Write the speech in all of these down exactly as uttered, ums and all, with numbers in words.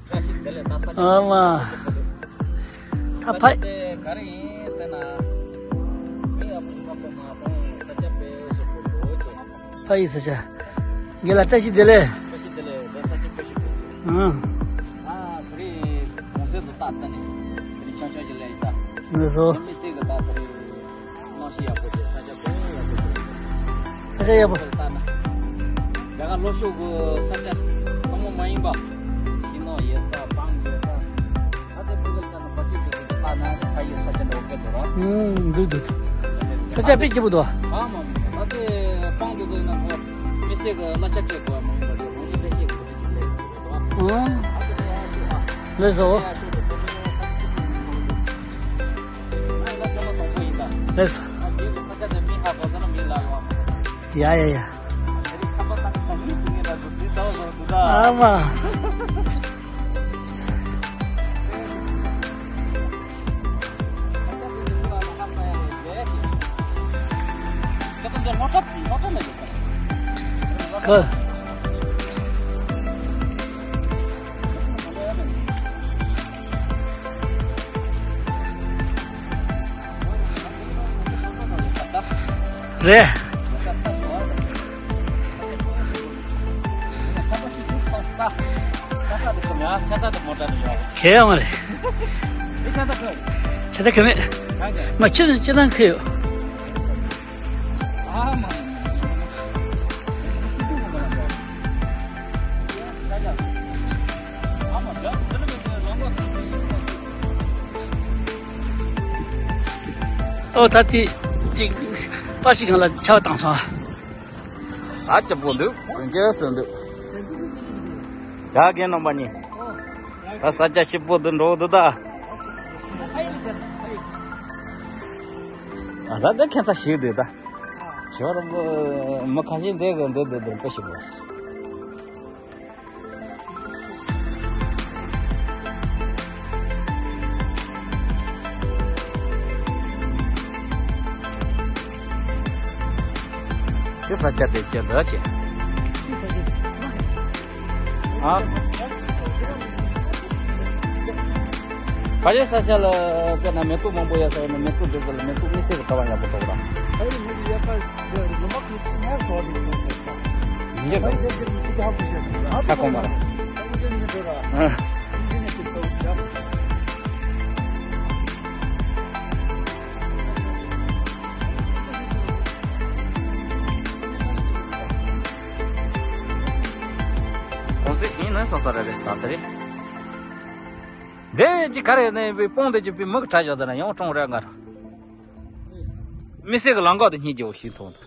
བཀྲ་ཤིས་བདེ་ལེགས། ད་ས་ཆ་ཨ་མ། ས་ཆ་དེ་ད་ཕ། ས་ཆ་དེ་ག་རེ་ཡིན་ཟེར་ན། མི་ཡག་པོ་ཡིན་པ་མ་སོང་། ས་ཆ་དཔེ་ཞིག་པོ་འདུག་ཅེས། ཕ་ཡི་ས་ཆ། རྒན་ལགས་བཀྲ་ཤིས་བདེ་ལེགས། བཀྲ་ཤིས་བདེ་ལེགས། ད་ས་ཆ་དཔེ་ཞིག་པོ་འདུག་ཨང་། ཨ་དེ་རིང་གུང་སེང་དུ་ད་ལྟ་ནས་དེ་རིང་ཆུང་ཆུང་ཞིག་ལས་ཡིན་ད། ངེས་སོ། མི་སེར་གི་ད་དེ་རིང་གནམ་གཤིས་ཡག་པོ་དེ་ས་ཆ་དཔེ་ཡག་པོ་དེ། ས་ཆ་ཡག་པོ། ལྟ་ན། རྒྱ་གར་ལྷོ་ཕྱོགས་ཀྱི་ས་ཆ་ཐུན་མོང་མ་ཡིན་པ། ཤིང་ནགས་ཡོད་ས། སྤང་ཡོད་ས། ཨ་དེ་ཚོ་ལ་ལྟ་ན་ཕ་གི་དེ་ཚོ་ལྟ་ན་ཕ་ཡི་ས་ཆ་འདྲ་བོ་དགོས་འདུག་ར། ཨུམ། འདུག་འདུག་ས་ཆ་དཔེ་སྐྱིད་པོ་འདུག་ཨ་མ་མ་ཨ་དེ་སྤང་དེ་ཚོ་ཡིན་ན་ཁོ་མི་སེར་གྱི་གླ་ཆ་སྤྲད་དགོས་མ་ཡིན་པ་དེ་རང་གི་ལས་བྱེད་དགོས་དེ་ཅིག་ལས་དགོས་འདུག་ཨ། ཨུམ། ཨ་དེ་ལས་ཡག་ཤོས་ཨ། ལགས་སོ། ལས་ཡག་ཤོས་དེ་ཁོ་ཚོ་ཡོད་ས་ཅིག་ཅིག་ཅིག་ཅིག་ཅིག་ལགས། ཡ་ཡ་ཡ། ཁ། རེད། གལ་ཡོད་མ་རེད། ཆ་ད་གལ་མེད། མ་ཕྱི་ནས་སྤྱིར་བཏང་གལ་ཡོད། ཨོ་ད་དེ་ཅིག་པར་ཞིག་སྒང་ལ་ཆར་པ་བཏང་སོང་ཨ། ད་སྐྱིད་པོ་འདུག་སྐྱིད་སུ་འདུག་ཡ་རྒན་རྣམ་པ་གཉིས། ད་ས་ཆ་སྐྱིད་པོ་འདུག་འགྲོ་འདུག་ད། ཨ་ད་འདི་ཁྱད་མཚར་ཞིག་འདུག་ད། ཞོར་མི་ཁ་ཤས་འདི་གི་འདི་འདི་འདིར་དཔེ་ཞིག་འོང་ཟེར། དེ་ས་ཆ་དེ་ཅི་འདྲ་ཆེ། ཨ། ཕ་རེ་ས་ཆ་ལ་དཔེར་ན་མེ་ཏོག་མང་པོ་ཡོད་ས་ཡིན་ན་མེ་ཏོག་འདི་ཚོ་ལ་མེ་ཏོག་མི་སེར་གྱི་བྲོ་བ་ཡག་པོ་ཐོག་ར། ཨ་ཡི་མི་ཡག་པ་འདི་ལོ་མ་ཁུ་ངར་ཚོགས་ནས་ཡོང་ཚེ་ས། ཡིན་གྱི་ཨ་ཡི་འདི་འདིར་མི་ཁུ་ཧ་གོ་ཤེས་སོང་ཨ་ཁ་ཁོང་མ་ར། ཨ་ཡི་འདི་མི་འགྲོ་ར། ཨ། ཡིན་གྱི་ནས་ཁུ་ཚོགས་བྱ། གོང་ས་ཡིན་ན་སོང་ས་ར་རེད་ད་ལྟ་རེད། འདི་ཅི་ག་རེ་ནས་བི་སྤུངས་དེ་ཅི་བི་མི་གི་གྲ་བཞག་ཟེར་ན་ཡང་གྲོང་རེ་ངར། མི་སེར་གི་ལམ་ཁ་དེ་སྙིང་རྗེ་བོ་ཞིག་མཐོང་འདུག་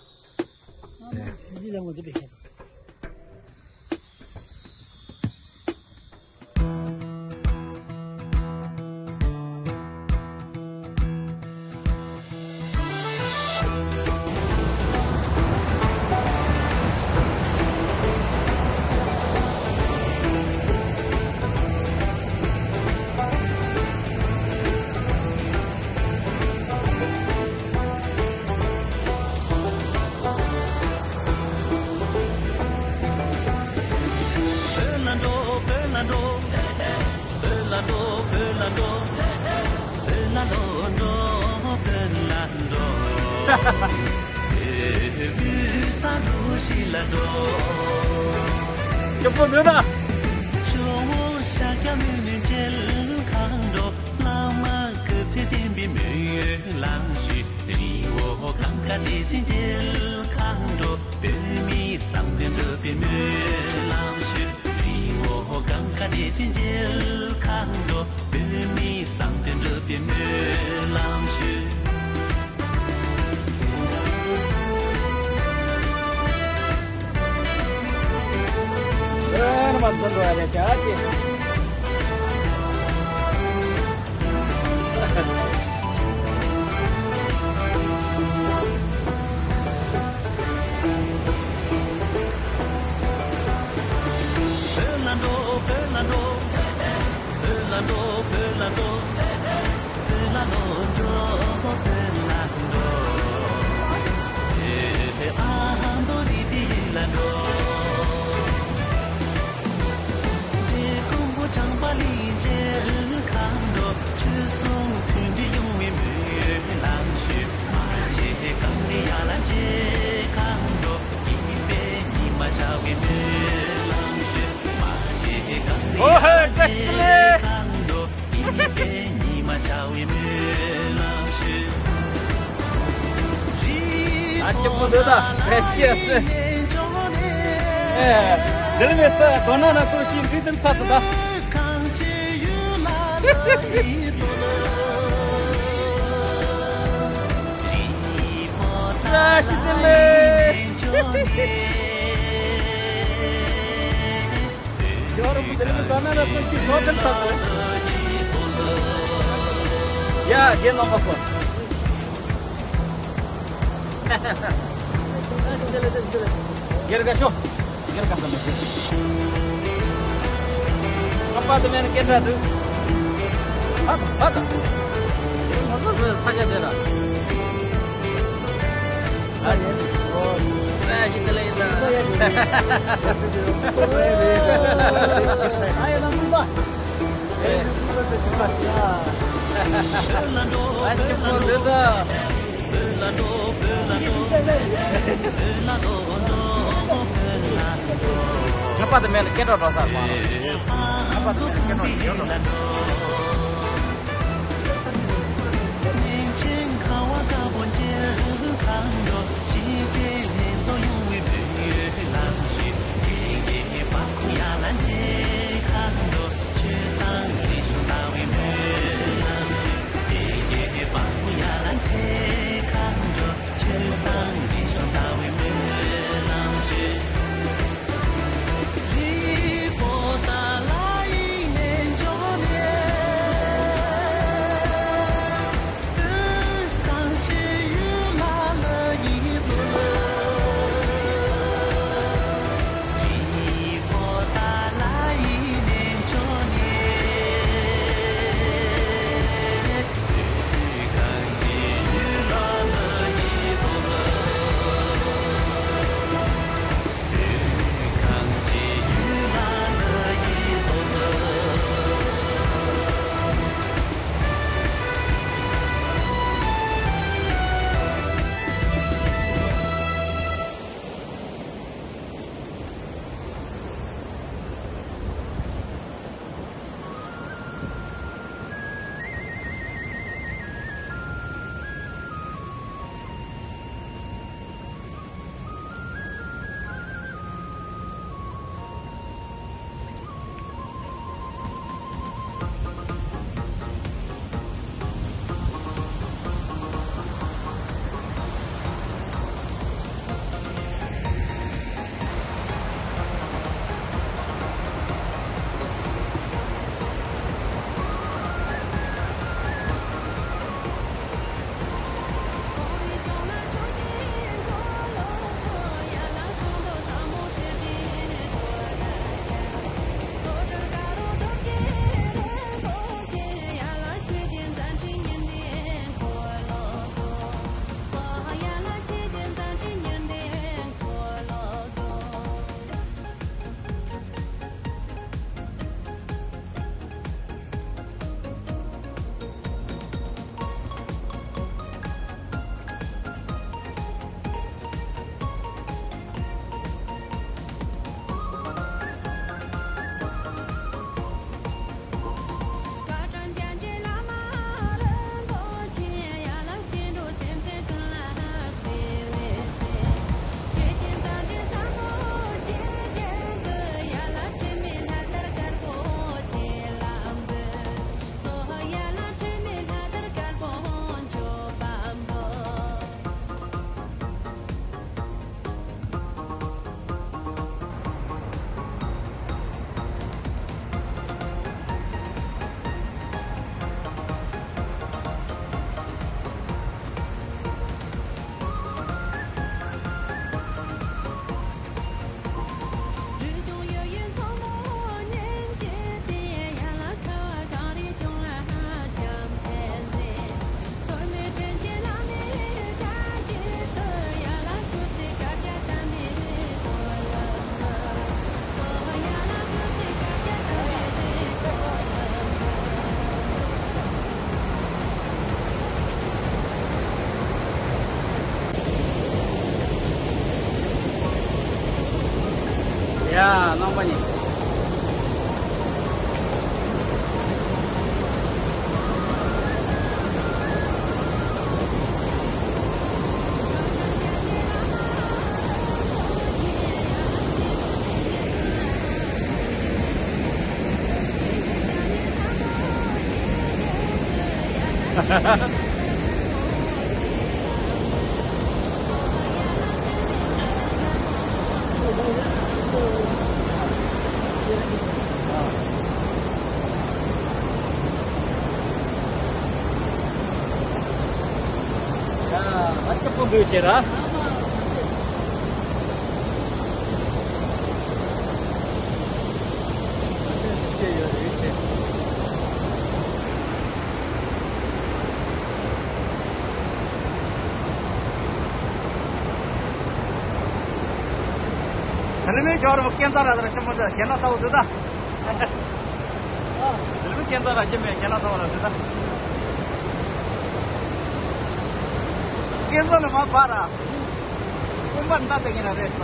བོད་ལ་འགྲོ། བོད་ལ་འགྲོ། བོད་ལ་འགྲོ། བོད་ལ་འགྲོ། བོད་ལ་ལོག་འགྲོ། བོད་ལ་འགྲོ། བོད་བུ་ཚ་རུ་ཤི་ལ་འགྲོ། སྐྱོ་པོ་མེད་ན། ཇོ་བོ་ཤཱཀྱ་མུ་ནེ་མཇལ་ཁང་འགྲོ། བླ་མ་སྐུ་ཚེ་བརྟན་པའི་སྨོན་ལམ་ཞུ། རི་བོ་གངས་དཀར་བདེ་སྲུང་མཇལ་ཁང་འགྲོ། བོད་མི་བསམ་དོན་འགྲུབ་པའི་སྨོན་ལམ་ཞུ། རི་བོ་གངས་དཀར་བདེ་སྲུང་མཇལ་ཁང་འགྲོ། བོད་མི་བསམ་དོན་འགྲུབ་པའི་སྨོན་ལམ་ཞུ། ཨེ་ནི་མ་འཛིན་འགྲོ་ཡ་ལས་བྱ་ཅི། བོད་ལ་འགྲོ། བོད་ལ་འགྲོ། བོད་ལ་འགྲོ། བོད་ལ་འགྲོ། བོད་ལ་ལོག་འགྲོ། བོད་ལ་འགྲོ། ཨེ་ཧེ་ཨ་ཧ་མདོ་རི་པའི་ཡུལ་ལ་འགྲོ། འབྲས་སྤུངས་པོ་བྱང་པ་ ཨ་ཅེ་པོ་འདི་ད་རེ་ཆེ་སི། ཨེ། འདིར་མེད་ས་དོ་ན་ན་ཏོ་ཅི་འདི་དིམ་ཚ་ཚ་ད། བཀྲ་ཤིས་བདེ་ལེགས། ཇོ་རུ་འདིར་མེད་དོ་ན་ན་ཏོ་ཅི་ཚོ་དིམ་ཚ་ཚ། ཡ་རྒན་ནང་པ་སོ། སྒེར་ག་ཤོ། སྒེར་ག་ཤོ། ཨ་པ་དེ་མེན་སྐད་འདྲ་འདུག་ཧ་ཧ། ང་ཚོ་བོད་ས་ཆ་དེ་ལ། ཨ་ཡེ། ཨོ། ཨ་ཡེ་དེ་ལ་ཡིན་ལ། ཨ་ཡེ་ན་མུ་པ། ཨ་ཅི་པོ་འདི་ད། ང་པ་དེ་མེད་ན་སྐད་གྲགས་འགྲོ་ས་མ་རེད། ང་པ་དེ་མེད་ན་སྐད་གྲགས་འགྲོ་ས། ཡ། ཨ་ཅག་པོ་འདུག་བྱས་ར། དེ་ནས་མི་ཇོ་རུ་སྐས་འཛེག་ར་དང་ཆེན་མོ་དེ་ཞེ་ན་ས་འོ་དེ་ད། དེ་ནས་སྐས་འཛེག་ར་ཆེན་མོ་ཞེ་ན་ས་འོ་ར་དེ་ད། སྐས་འཛེག་ནས་མར་བབས་ར། དཔུང་པ་འདར་བསྡད་ཀྱི་ར་རེད་ཤག་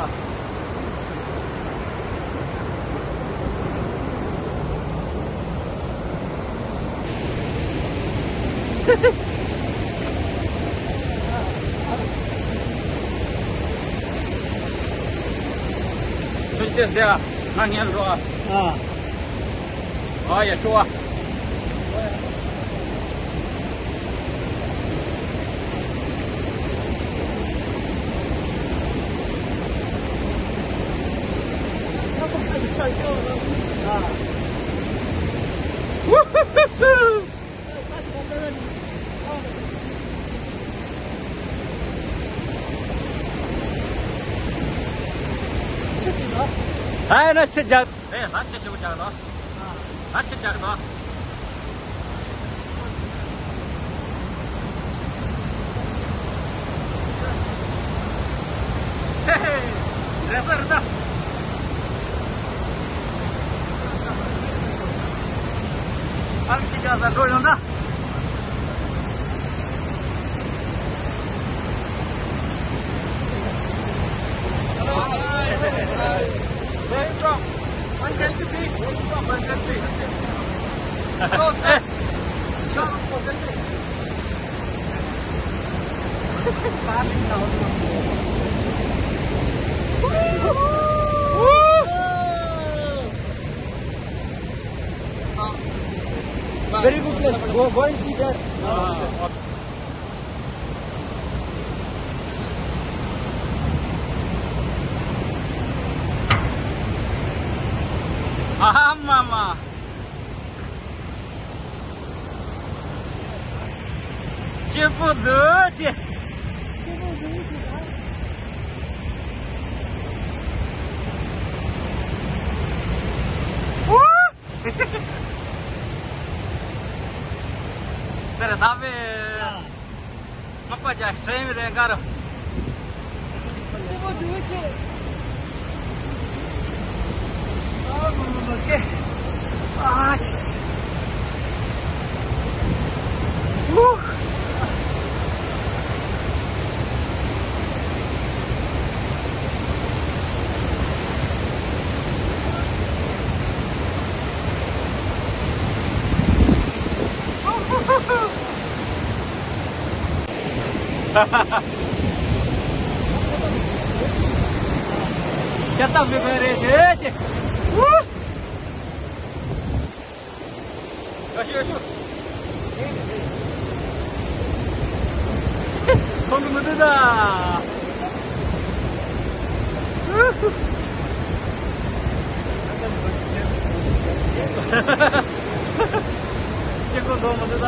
ཁྱོད་ཀྱིས་བསྡད་ཨ། ང་ཉལ་འགྲོ་ཨ། ཨ། ཨ་ཡ་ཤོ་ཨ། ད་ཡིན་ན་ཆུ་རྒྱག་ཨེ། ད་ཆུ་ཞིག་རྒྱག་དང་། ད་ཆུ་རྒྱག་དང་། ཧེ་ཧེ། རེད་ས་རེད་ད། ཨ་ཆུ་རྒྱག་ས་འགྲོ་ཡོང་ད། Where you from? One twenty feet. One twenty feet. Hello, sir. Very good place. Go, go and see there. ཨ་ཧ་མ་མ། སྐྱིད་པོ་འདུག་ཅེ། ཨུ། དེར་ད་བེ། ང་པ་ཇ་སྲན་རེ་གར། ཤ་སྟག་མི་དགོས་རེད་ཟེར་ཅེ། ཝུ། ཡ་ཤི་ཡ་ཤི། ཁོང་གི་མི་འདུག་ད། ཅི་གོ་འདོད་མི་འདུག་ད།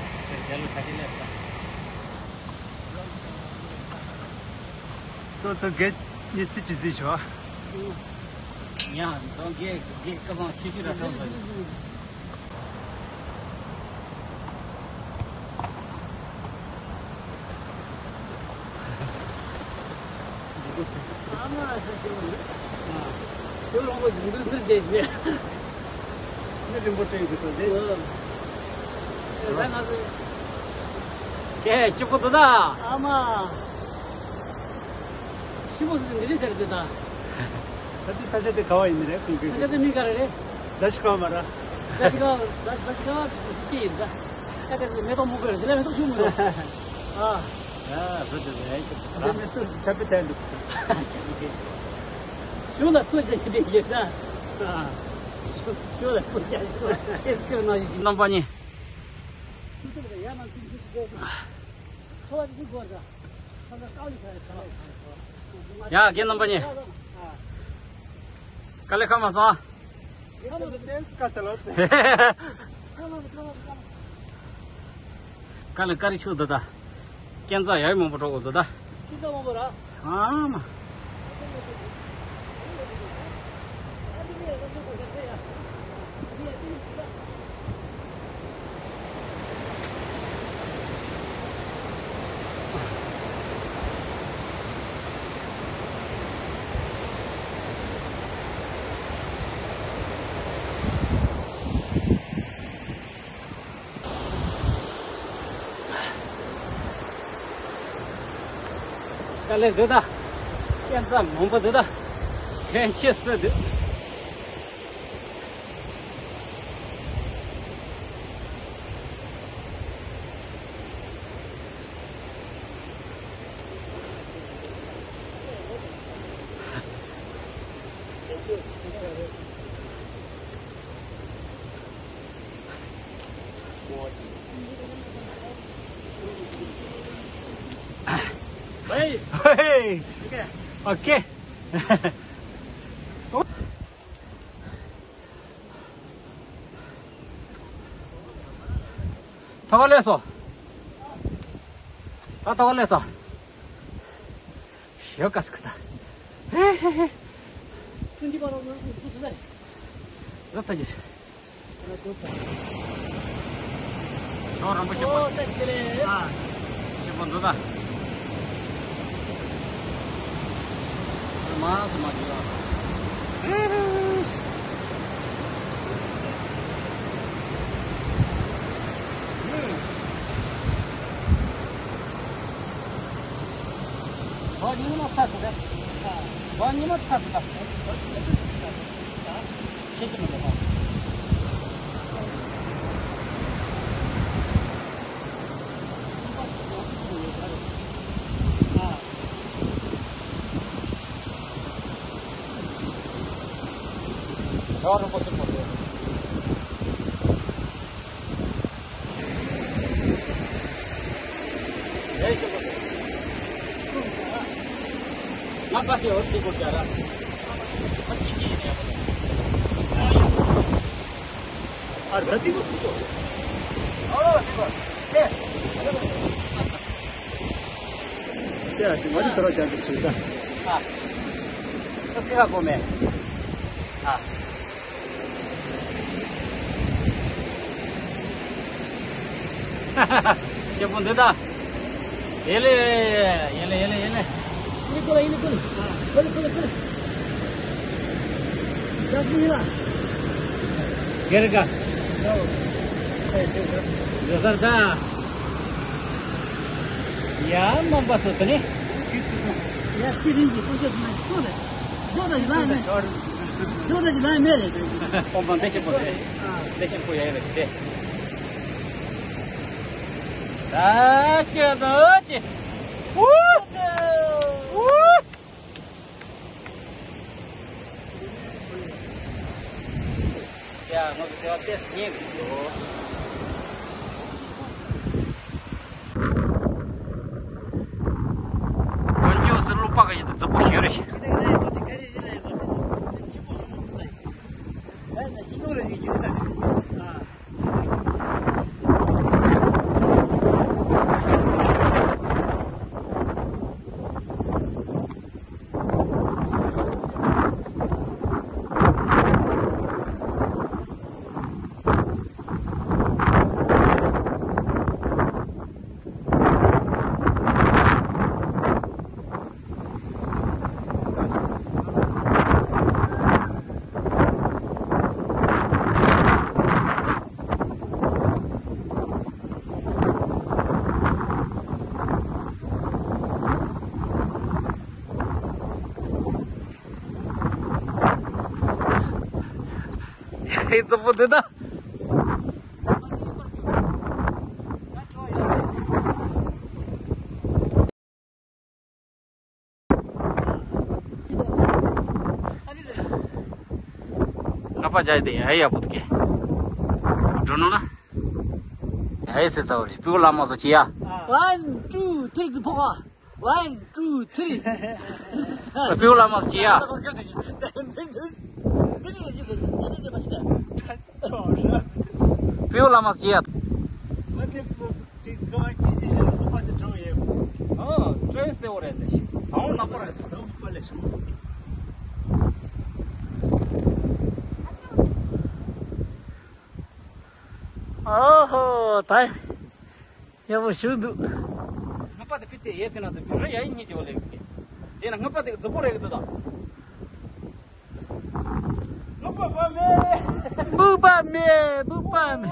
རྒྱ་ལོ་ཁ་ཤས་སླེབས་སོང་། ཚོ་ཚོ་གེ་ཉི་ཚིག་ཅི་ཟིག་ཤོ། ཡང་ཚོ་གེ་གེ་ཀ་ལོང་ཤི་ཤི་ར་ཐོབ་སོང་། ཨ་མ་ཨ་ཤ་ཤི་མོ་ནི། ཨ། ཤོ་ལོང་པོ་འཛིན་འདུལ་འདིར་བསྡད་ཤི། མི་རིན་པོ་ཆེ་ཡོད་ཀྱི་སོ་བསྡད། ཨ། ཨེ་ད་ང་ཚོ། ཀྱེ་སྐྱིད་པོ་འདུག་ད། ཨ་མ། ཤི་མོ་ཟིག་འདི་རེད་ཟེར་འདུག་ད། ད་ལྟའི་ས་ཆ་དེ་ག་བ་ཡིན་ནི་རེད་ཁོང་གི། ས་ཆ་དེ་མིང་ག་རེ་རེད། ཛ་ཤི་ཀ་མ་ར། ཛ་ཤི་ཀ་ཛ་ཛ་ཤི་ཀ་ཅི་ཡིན་ད། ད་ག་ཟིག་མེ་ཏོག་སྨུག་པོ་རེད་དེ་ལ་མེ་ཏོག་ཤུ་མི་འདུག་ཨ། ཨ་རེད་དེ་རེད་ཀྱི་ར། མེ་ཏོག་ཁ་པི་ཐལ་འདུག་ཤུ་ལ་སོ་རྒྱག་གི་དེ་ཡོད་ད། ཨ། ཤུ་ལ་སོ་རྒྱག་གི་ཨེ་སི་ཀི་རིམ་ནང་བཞིན། རྣམ་པ་གཉིས། ཡ་རྒན་རྣམ་པ་གཉིས། དཀའ་ལས་ཁག་མ་སོང་། དཀའ་ལས་ཀ་རི་ཆུ་འདི་ད། སྐས་འཛེག་ཡར་མང་པོ་འགྲོ་དགོས་འདུག་ད། ཨ་མ། དཀའ་ལས་འདུག་ད། སྐས་འཛེག་མང་པོ་འདུག་ད། ཧན་ཆེ་སི་འདུག Hey! Hey! Okay. Okay. ཐོག་ལས་སོ། ད་ཐོག་ལས་སོ། ཞེའོ་ཀ་སི་ཁུ་ད། ཧེ་ཧེ་ཧེ། ཀུན་གྱི་བར་ལ་ང་ཚོ་ཚོ་ཚོ་ཚོ། རབ་ཐག་གི། ཆོག་རིན་པོ་ཆེ་པོ། ཨོ་ད་ཁྱེད་ལས། ཨ། ཆེ་པོ་འདུག་ད། མ་སུ་མ་གི་ཡོད། ཟོ་ཉི་མ་ཚ་ཚ་རེད། ཟོ་ཉི་མ་ཚ་ཚ། ཤེས་ཀྱི་མི་འདུག་ཨ། རྒྱལ་བ་རིན་པོ་ཆེ་མ་གཏོགས། རེད་ཤོག་གོ། ང་པ་སེ་འོར་ཅིག་གོ་རྒྱ་ར། ཨ་ཅི་ཅི་ཡིན་ཡ། ཨ་ར་ཏི་གོ་ཅི་གོ། ཨོ་ཏི་གོ། ཏེ། ཏེ་ཨ་ཅི་མ་རི་ཐོ་ར་ཅང་ཅི་ཆུ་ད། ཨ། ཏེ་ཁ་གོ་མེ། ཨ། ཤེས་པོ་འདི་ད། ཡེ་ལེ། ཡེ་ལེ་ཡེ་ལེ་ཡེ་ལེ། ཡེ་ལེ་ཀོ་ལ་ཡེ་ལེ་ཀོ་ལ། ཀོ་ལ་ཀོ་ལ་ཀོ་ལ། ཇ་སི་ཡེ་ལ། གེ་རེ་ཀ། ཡོད་སར་ད། ཡ་མམ་པ་ཚོ་དེ་ནས། ཡ་ཚེ་རིང་གི་ཀུན་སྤྱོད་མ་ཤོད་རེད། ཇོ་ད་ཇི་ལ་མེད། ཇོ་ད་ཇི་ལ་མེད་རེད། ཨོ་མ་འདི་ཤེས་པོ་རེད། འདི་ཤེས་པོ་ཡ་ཡ་རེད་དེ། ད་ཅི་ད་ཅི། ཨུ། ཨུ། ཡ་ང་ཚོ་དེ་བ་ཏེས་ཉེ་གི་འདུག་དཀོན་མཆོག་སི་ལུ་པ་ག་ཞིག་ཏུ་རྫི་པོ་ཞིག་རེད་ཤག་ཨེ་ཙི་པོ་དེ་ད། ང་པ་རྒྱ་དེ་ཡ་ཡ་པོ་དུ་གེ། འགྲོ་ནོ་ན། ཡ་ཡ་སེ་ཚ་བ་རེད། སྤྲེའུ་ལ་མ་སོ་ཅི་ཡ། One, two, three ཕོག་ཨ། One, two, three. སྤྲེའུ་ལ་མ་སོ་ཅི་ཡ། སྤྲེའུ་ལ་མ་སོ་ཅི་ཡ། ཨ། ཀྲེན་སེ་བོ་རེད་ཟེར། ཨའོ་ནག་པོ་རེད་ཟེར། ཨོ་ཧོ། ད་ཡག་པོ་ཞིག་འདུག་སྔགས་པ་དེ་ཕི་ཏེ་ཡེ་དེ་ན་དུ་རི་ཡ་ཡི་གཉིས་ཀྱི་བ་ལེ་གི། དེ་ན་སྔགས་པ་དེ་གི་རྫི་པོ་རེད་གི་འདུག་ད། སྔགས་པ་བ་མེ། སྨུག་པ་མེ། སྨུག་པ་མེ།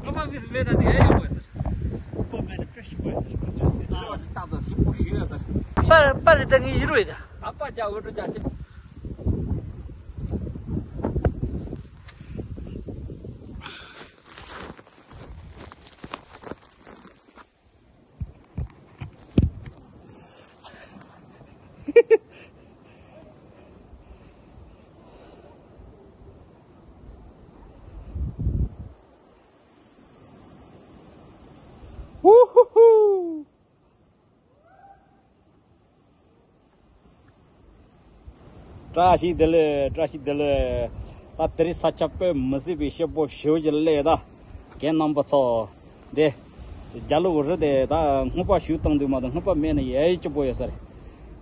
སྔགས་པ་མི་སྨེ་ན་དེ་ཡ་ཡི་བ་ཟེར། སྔགས་པ་མེ་ན་ཀྲེ་ཤི་བ་ཟེར། ཀྲེ་ཤི་ཟེར། ཨ་རི་ཏག་ཏག་ཞིག་པོ་ཞིག་ཡོད་ཟེར། པར་པར་རི་ད་ངི་ཡི་རུ་ཡི་ད། ཨ་པ་ཅག་འུ་ཏུ་ཅག་ཅིག་ཧུ་ཧུ་ཧུ། བཀྲ་ཤིས་བདེ་ལེགས། བཀྲ་ཤིས་བདེ་ལེགས། ད་དེ་རིང་ས་ཆ་དཔེ་མི་སྲིད་པའི་སྐྱིད་པོ་ཞེ་པོ་ཅིག་སླེབས་ད། རྒན་རྣམ་པ་ཚོ། འདི། རྒྱ་ལུག་རི་དེ་ད་སྔགས་པ་ཞུ་བཏང་དུས་མ་གཏོགས་སྔགས་པ་མེད་ན་ཡ་ཡི་སྐྱིད་པོ་ཡོད་ས་རེད།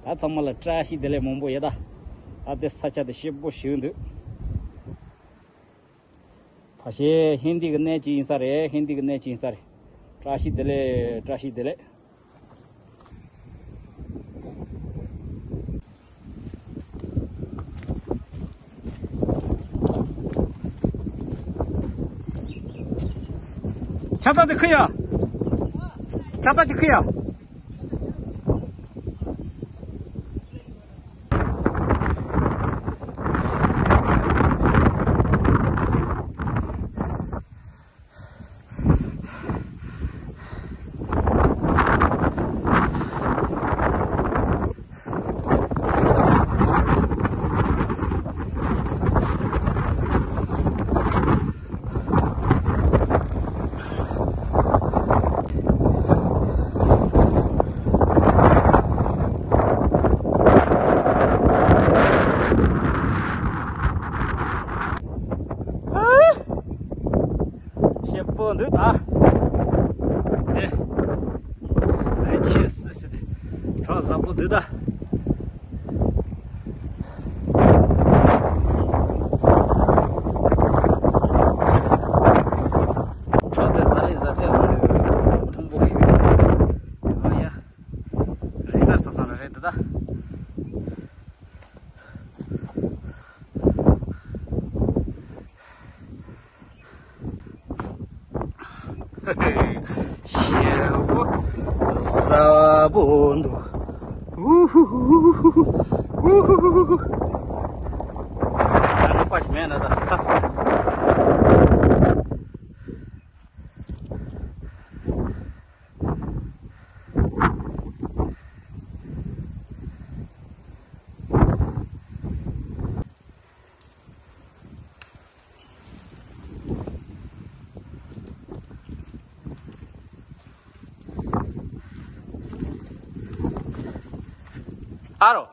ད་ཚང་མ་ལ་བཀྲ་ཤིས་བདེ་ལེགས་མང་པོ་ཡོད་ད། ད་དེ་ས་ཆ་དེ་སྐྱིད་པོ་ཞིག་འདུག་ཕ་ཤེ་ཧིན་དི་གི་གནས་ཅིག་ཡིན་ས་རེད། ཧིན་དི་གི་གནས་ཅིག་ཡིན་ས་རེད། བཀྲ་ཤིས་བདེ་ལེགས། བཀྲ་ཤིས་བདེ་ལེགས། ཆ་ཚང་དེ་ཁུ་ཡ། ཆ་ཚང་དེ་ཁུ་ཡ། རང་བཟང་པོ་འདུག་ད། ཁྲོ་དེ་ཟ་ལེ་ཟ་ཚད་མི་འདུག་ཐུང་ཐུང་པོ་ཞིག་འདུག་ཨ་ཡ། རི་སར་ས་ས་རེད་འདུག་ད། ཤེའུ་ཟ་བོ་འདུག་ཨུ་ཧུ་ཧུ་ཧུ་ཧུ་ཧུ། ད་ནི་པ་ཞིག་མེད་ན་ད་ཚ་སོང་། ཨ་རོ།